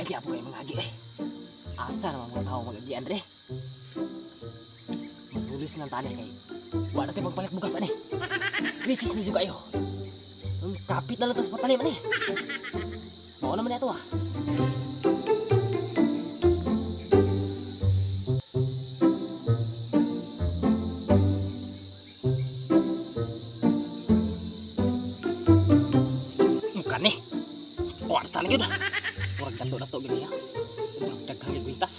Agi po kayo mga agi eh. Asa naman mga tao mag-agi, Andre? Manulis lang tani kay. Wala tayo magpalit bukas ani. Krisis na juga ayo. Ang kapit na lang tas patalim ani. Mao naman ito ah. Muka ni. Kwarta na gyud. Murag dato dato gini ha. Murag daghang kwintas.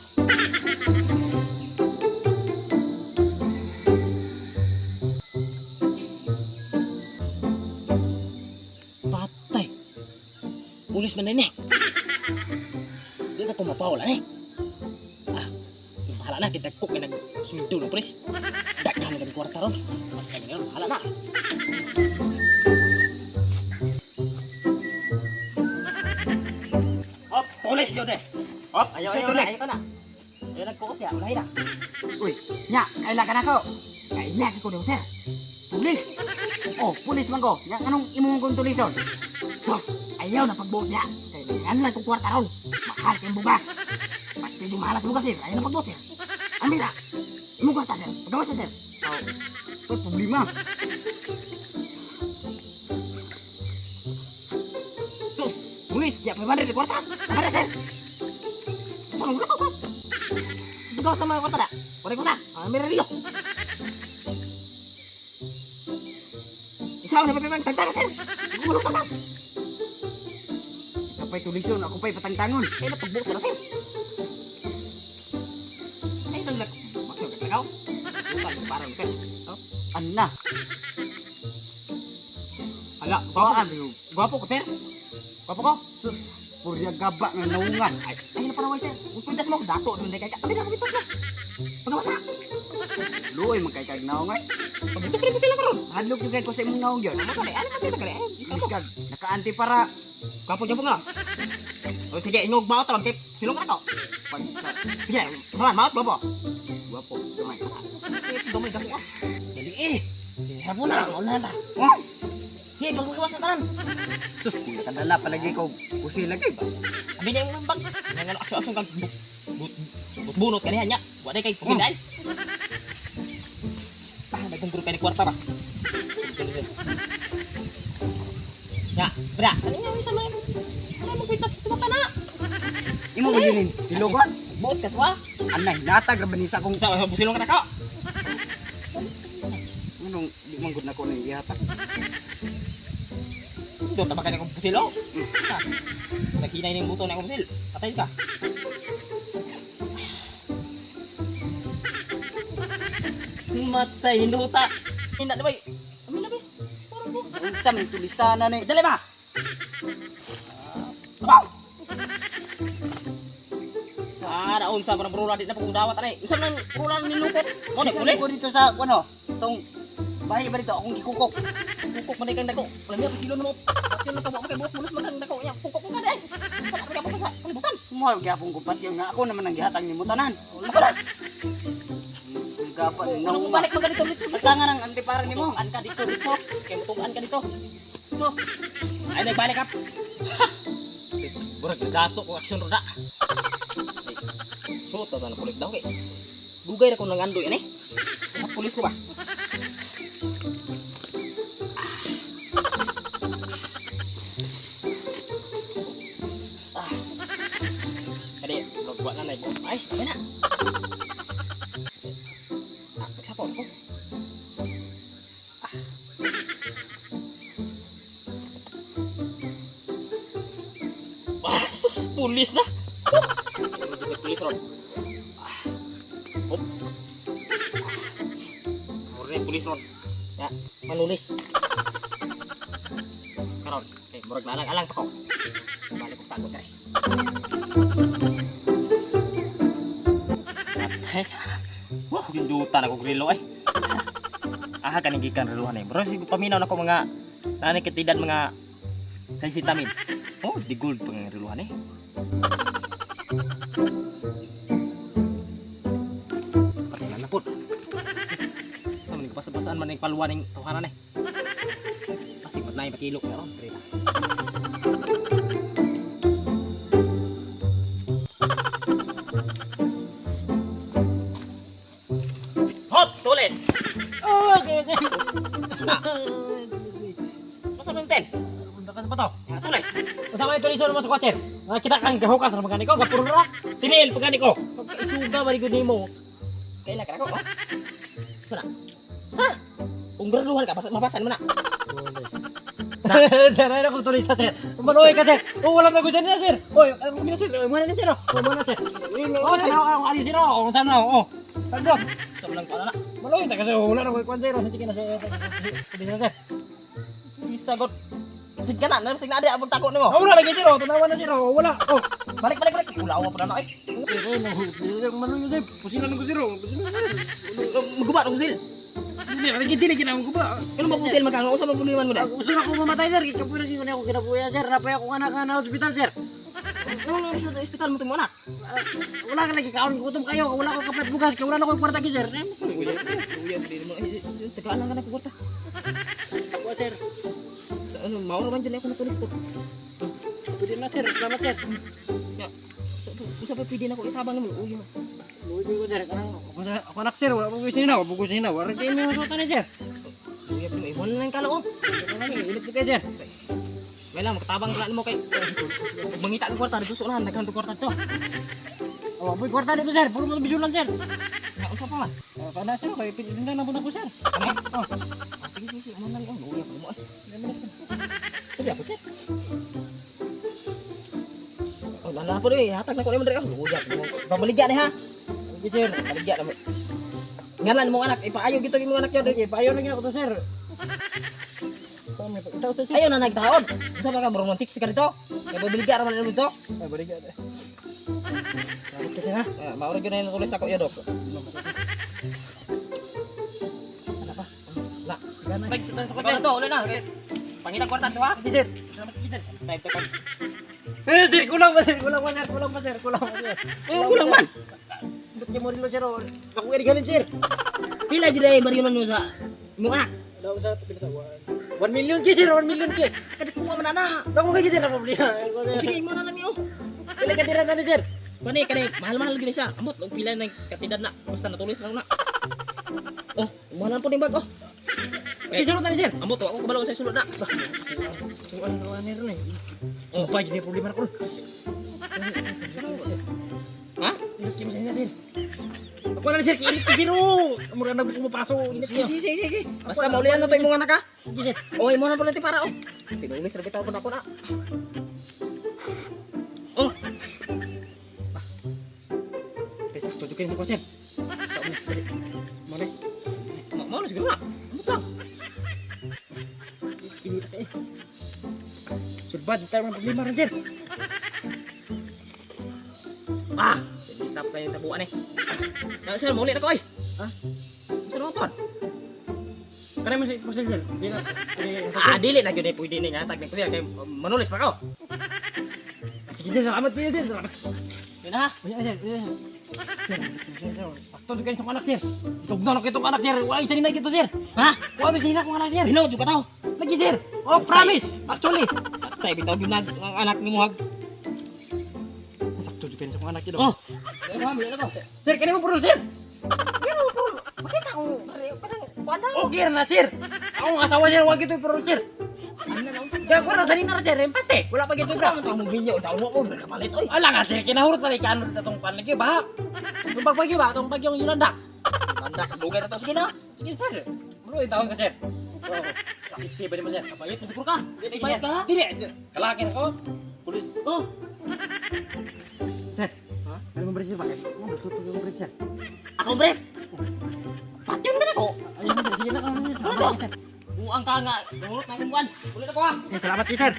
Patay. Pulis man din eh. Di ka tumapawala eh. Ah, bahala na kita kuk nag suminto ng pulis. Daghan na kami kwarta ron. Patay na ron, bahala na. Hop, pulis yun eh. Hop, ayaw, Sir, ayaw na, pulis. ayaw ka na. Ayaw nagkukot ya, ulahin na. Uy, nya, kaila ka na ko. Kaila ka ko daw, sir. Pulis. Oh, pulis man ko. Nya, anong imong kong tulison? Sos, ayaw na pagbuot niya. Kay ano lang kong kwarta ron. Mahal kayong bugas. Pati yung mahalas bugas, sir. Ayaw na pagbuot, sir. Amira, imong kwarta, sir. Pagawas na, sir. Oh, may problema. Sus, pulis, nya, 500 na kwarta. Tama na, sir. Saan ang ko ba? Pagawas sa mga kwarta na. Kwarta kwarta. Ah, may relo. Isa na pa tagtang, sir. Gulong ka na. Kapay tulison, ako pa'y patangtangon. Ay, napagbuot na, sir. Ay, naglag. Bakit naglagaw? Bukan, parang, sir. Oh, Anna. Ala, gwapo. Gwapo ko, sir. Gwapo ko. Sus, purya gaba nga naungan. Ay, ay, napanaway, sir. Kung pintas mo, dato. Doon, kay ka. Abi na, kumitas na. Pagawas na. Luoy man kay kag naungan. Pagbutok rin mo sila karon. Hadlok yung kay ko sa imong naong yun. Ano ka, ano ka, kay Ay, Biskag, nakaanti para gwapo dyan po nga. O, sige, ingog maot ron. Kay, silong ka na to. pag Sige, naman, maot, gwapo. Gwapo, gamay. Gamay, dako ah. Dali eh. Hapon na, mauna na. Sige, pagpagawas na tanan. Sus, kung nakadala palagi ko, pusil lagi ba? Abi na yung bag. Nga nga aksyon aksyon kang but but bunot kanihan niya. Wa day kay pusin ay. Ah, dagkong grupo ni kwarta ba. Ya, bra. Ano nga sa mga ano mo kwintas ito ka na. Imo ba yun? Dilogon? Buot ka swa. Anna, hinatag ra ba ni sa akong Sa pusilong ka na ka. anong di man gud na ko nang ihatag. Doon tama ka na kong pusilo. Ha. Sa kinay ning buto na akong pusil. Patay ka. Matay hinduta. Hinda na ba? Amin na ba? Parang ko. Unsa man tulisana ni? Dali ba? Wow. Sa unsa parang brula di na pagkong dawat anay. Unsa man brula ni lukot? Mo na pulis. Ko dito sa ano, tong bahay ba dito akong gikukok. Pukok man kang dako. Wala niya pasilo mo. Pasilo na mo kay buot pulis man kang dako. Yang pukok ka dai. Sa ka pa sa kalibutan. Mo gyapon ko pati nga ako naman ang gihatag nimo tanan. Wala ka na. Gapa ni Unang naungan. balik man ganito dito. Patangan ang antipara nimo. Mutuan ka dito dito. Kay mutuan ka dito. So, ay nagbalik ka. Burag nagato ko aksyon roda. So, tata na pulis daw kay. Dugay ra ko nang andoy ani. Ang pulis ko ba? Ah. Kadi, murag wa na nay buot. Ay, okay na. Ah, magsapot ko. Ah, sus, pulis na. Pulis ron. Ah. Hop. Murag na pulis ron. Ya, manulis. Karon, eh, murag na alang-alang pa ko. Balik ko tago kare. Patay. Wah, gindutan ako grilo ay. Ah, kaning gikan reluhan eh. Murag siguro paminaw na ko mga nanay katidan mga sa sitamin. Oh, di gold pang reluhan eh. Patay na po. Sa man basa-basaan man ning paluan ning tawhanan eh. Kasi ba't na ipakilok na ron, pre. Sir. Masa man tel? Unta ka pa to. Nga tulis. Unsa man tulison mo sa kuha, sir? Nakita kang gahukas ra magani ko, gapuro ra. Tinil pagani ko. Pagkaisuga man gud nimo. Kaila ka nako. Oh. Sana. Sa. Kung graduhan ka, mapasan mo na. Sir, ay ako tuloy sa sir. Manuoy ka, sir. Oh, wala na ko sir, sir. Oy, ano ko sir? Mo na sir. Oh, mo na sir. Oh, sana ako ali sir. Oh, sana oh. Sagot. Sa lang ko na. Manuoy ta kasi wala na ko kwan sir. Sige na sir. Sige na sir. Isagot. Sig ka na, na sig na adi abang tako nimo. Oh, wala lagi sir. Oh, tanawa na sir. Oh, wala. Oh. Balik balik balik. Ulaw pa na eh. Manuoy sir. Pusilan ko sir. Pusilan. Maguba na kusil. Dili, lagi dili gina ko ba? Kano ba kusil magkanga usa man problema mo da? Gusto na ko mamatay sir. Kapuya na ko kinabuya sir. Napay ako nga na hospital sir. Ano nang sa ospital mo timo anak? Wala ka lagi kaon gutom kayo. Wala ko kapat bugas. Wala na ko kwarta ki sir. Kuya, dili mo. Tagaan lang ka na kwarta. Ako sir. Sa ano, mao ra man dyan ako natulis po. Pwede na sir, salamat sir. Ya. Usa pa pwede na ko itabang nimo. Uy. Luwi ko sir, kanang ako sa ako anak sir, wala ko sinina, wala ko sinina, wala kayo may masutan ni sir. Uy, pero imon lang kalo. Init kayo sir. Wala makatabang ra nimo kay. Ug mangita kang kwarta dito sa unahan, naghan kwarta dito. Oh, apoy kwarta dito sir, puro mga bisulan sir. Ya, usa pa man. Oh, kana sir, kay pinda na po na ko sir. Ano? Oh. Sige sige sige, mo lang. Oh, uy, ako mo. Sabi ako sir. Oh, lala po eh, hatag na ko nimo diri. Oh, uy, pamaligya ni ha. Okay sir. Paligya na mo. Ngalan mo anak, ipaayo gito imong anak yun. Okay, payo lang ako to sir. Itaw sir. Ayo na nagtaon. Usa pa ka murong 6 ka dito. Kay pabiligya ra man nimo dito. Ay, balik ka. Salamat kasi ha. Ah, mao ra gyud na yung tulis ako yun, dok. Ano pa? Na. Balik sa Ikaw na to, uli na. Pangitang kwarta to ha. Sige sir. Salamat sir. Type to. Eh, sir, kulang pa sir, kulang pa sir, kulang pa sir, kulang pa sir. Eh, kulang man. Ba't kayo mo rin sir? Ako erigalin sir. Pila jud ay baryo mo sa imong anak. Wala sa pila ta. 1 million ki sir, 1 million ki. Kadi kuha man ana. Dako kay sir na problema. Sige, imo na lang niyo. Pila ka tira na ni sir. Kani kani mahal-mahal gid siya. Amot og pila na katidad na. Basta natulis lang na. Oh, mo lang po ning bag oh. Si sulod na ni sir. Amot ako kabalo sa sulod na. Kung ano na ni ron eh. Oh, pa gini problema na ko. Ha? Init kayo sa sir. Ako na ni sir, init ka sir. oh. Mura na ko mapaso. Init Sige, kayo. sige, sige, sige. Basta maulian na to imong anak ha. Sige sir. Oh, imo na po lang para oh. Tinulis ra bitaw po na ako na. Oh, Kay sakto jud kayo sa ko sir. Mo na. Mo na siguro na. Amot lang. Init ka eh. Sulbad, tayo ng problema ron sir. Ah, tap kayo tabuan eh. Na sir, mauli na ko ay. Ha? Sir, mo po. Kaya mo sir, sir. Di na. Ah, dili na gyud eh pwede ni nga tag ni kay manulis pa ko. Sige sir, salamat kayo sir. Salamat. Yun na ha. Uy, sir, uy, sir. Sir, sir, sir. Sakto jud kayo sa anak sir. Itugnaw na kitong anak sir. Wala isa nina kito sir. Ha? Wala isa nina akong anak sir. Hinaw jud ka taw. Lagi sir. Oh, promise. Actually. Patay bitaw gyud nag ang anak nimo hag. Sakto jud kayo sa akong anak yun. Oh. Ay, na ko. Sir, kani mo purol sir. Makita ko kanang kuan na. Okay na sir. Akong asawa sir, wag ito purol sir. Ano na unsa? Kaya ko na sa nina sir, empate. Wala pa gito Ito bra. man tong minyo daw mo mo kapalit oy. Ala nga sir, kinahurot na ikan na tong pan lagi ba? Itong bagyo ba? Itong bagyong Yolanda. Manda dugay na to sige na. Sige sir. Bro, itawag ka sir. Oh, siksi ba mo sir? Kapalit mo siguro ka. Dili, Kapalit ka ha. Dili, kalaki na ko. Pulis. Oh. Sir. Ha? Ano mo break sir bakit? Oh, gusto ko yung break sir. Ako bre. Patyon ba na ko? Ayun sir, sige na ka sir. Ano to? Buang ka nga. Dulot na akong buwan. Ulit ako ha. Salamat sir.